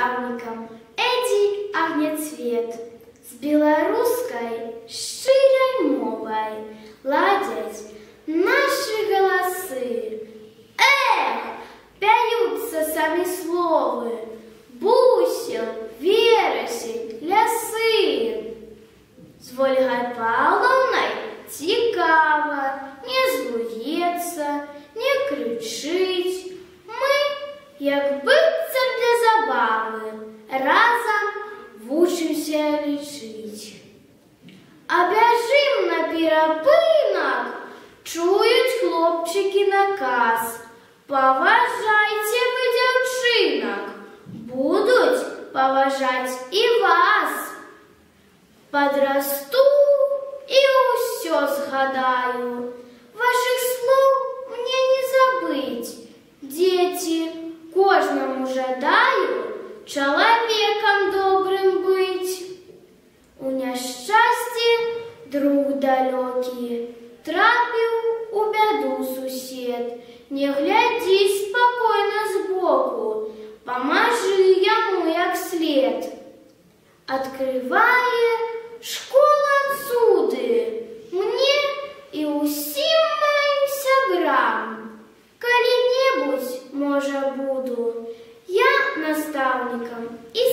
настаўнікам Эдзі Агняцвет з беларускай шчырай мовай ладзяць нашы галасы. Эх, пяюцца самі словы, бусел, верасень, лясы. З Вольгай Паўлаўнай цікава, не злуецца, не крычыць. Мы, як быццам для забавы, разам вучымся лічыць. А бяжым на перапынак, чуюць хлопчыкі наказ. Паважайце вы дзяўчынак, будуць паважаць і вас. Падрасту і ўсё згадаю, вашых слоў мне не забыць. Дзеці, кожнаму жадаю чалавекам добрым быць. У няшчасці друг далёкі, трапіў у бяду сусед. Не глядзі спакойна збоку, памажы яму як след. Адкрывае школа цуды мне і ўсім маім сябрам. Калі-небудзь, можа, буду я настаўнікам і